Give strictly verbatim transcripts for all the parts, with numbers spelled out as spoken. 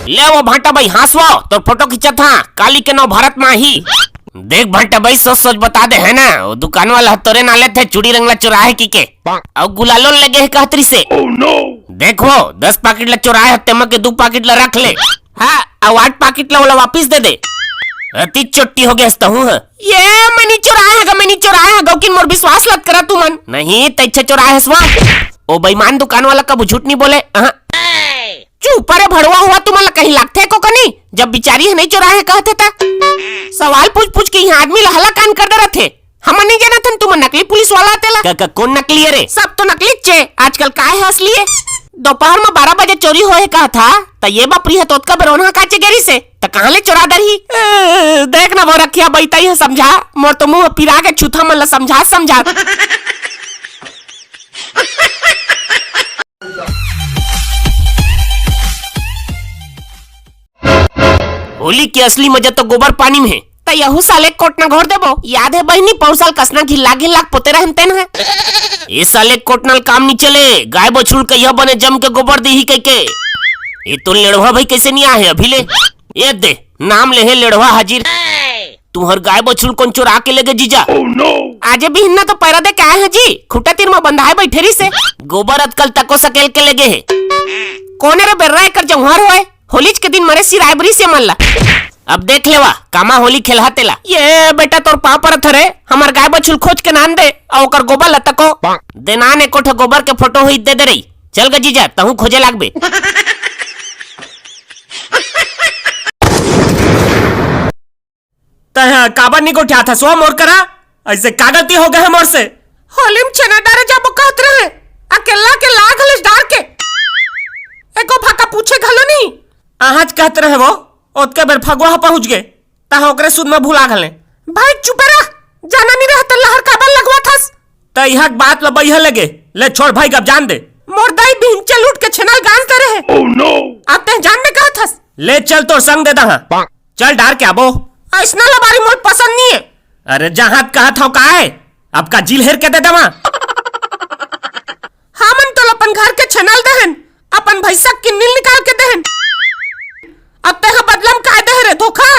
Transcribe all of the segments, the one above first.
ले वो भांटा बाई, हाँसवा, तोर फोटो खींचत हाँ, काली के नवभारत मा ही। देख भांटा बाई, सोच सोच बता दे, है ना, वो दुकान वाला ह तोरे नाले थे चूड़ी रंगला चोराहे की के, अउ गुलालो लेगे हे कहत रिसे। देखो, दस पाकिट ला चोराहे ह, तेमा के दू पाकिट ला रख ले। हाँ, अउ आठ पाकिट ला ओला वापिस दे दे। अति चोट्टी हो गे हस तहूँ ह। ये मैं नी चोराए हँव गा, मैं नी चोराए हँव गा, लेकिन मोर विश्वास लत करा तुमन। नहीं, तैं चोराए हस वा। ओ बेईमान दुकान वाला कभू झूठ नी बोले। अहाँ। चुप रे भड़वा हुआ, तुमन ला कहीं लागथे को कनी? जब बिचारी ह नहीं चोराए हे कहथे त सवाल पूछ पूछ के इहाँ आदमी ला हलाकान कर दे रथे। हमन नहीं जानत हन तुमन नकली पुलिस वाला तेला। का, का, कौन नकली है रे? सब तो नकली चे, आजकल काय है असली है? दोपहर में बारह बजे चोरी होए कहा था, त ये बापरी है तोतका बेरोना काचे गेरी से, त कहाँ ले चोरा दरही? ए, देख ना वो रखिया बैताई है समझा, मोर तो मुंह पिरा के छूथा मन ला समझा समझा। होली के असली मजा तो गोबर पानी में है। त यहू साले कोटना घोर देबो। याद है बहिनी, पौर साल कसना घिल्ला घिल्ला पोते रहन तेन है। ए साले कोटनल काम नी चले, गाय बछुल कहिया बने जम के गोबर देही कह के। ये तो लेड़वा भाई कैसे नहीं आए अभी ले? ये दे, नाम ले है लेड़वा हाजिर। तुहर गाय बछुल कौन चोरा के लेगे जीजा? आजे बिहन्ना तो पैरा दे के आए हैं जी, खुट्टा तीर में बंधाए बैठे रही से। गोबर अतकल तको सकेल के लेगे है। कोने रे बेर्रा एकर जौहर होए? होलीच के दिन मरे सिराय बरी से मन ला। अब देख लेवा, कामा होली खेलहा तेला। ये बेटा तोर पाँव परत हरे, हमर गाय बछुल खोज के नान दे, अउ ओकर गोबर ला तको। दे नान एको ठो गोबर के फोटो होई दे दे रही। चल ग जीजा, तहूँ खोजे लागबे। तैं ह काबर नी गोठियाथस वो मोर करा? ऐसे का गलती हो गए है मोर से? होली में छेना डारे जाबो कहत रहे, अकेला के लाग हलिस डार के। एको भाका पूछे घलो नी। अहाँच कहत रहे वो, ओतके बेर फगुआ ह पहुँच गे, तहाँ ओकरे सुध में भुला घले। भाई चुपे रह, जाना नी रहे त लहर काबर लगवा थस? त इहाँ के बात ल बइहा लगे, ले छोड़ भाई, अब जान दे। मोर दाई बिहन चल उठ के छेना ल गांज दे रहे। अब तैं जान में कहत हस? ले चल तोर संग दे दहा। चल डार के आबो। अइसना लबारी मोर पसंद नी है। अरे जहाँ कहत हव काय? अब का जील हेर के दे देवा? हमन तो अपन घर के छेना ल देहन, अपन भैंसा के किन्नी ल निकाल के देहन। अब तैं ह बदला म काय देहे रे धोखा?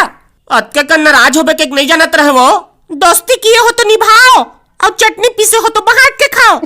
अतके कन नाराज होबे के नहीं जानत रहे वो। दोस्ती किए हो तो निभाओ, अउ चटनी पीसे हो तो बांट के खाओ।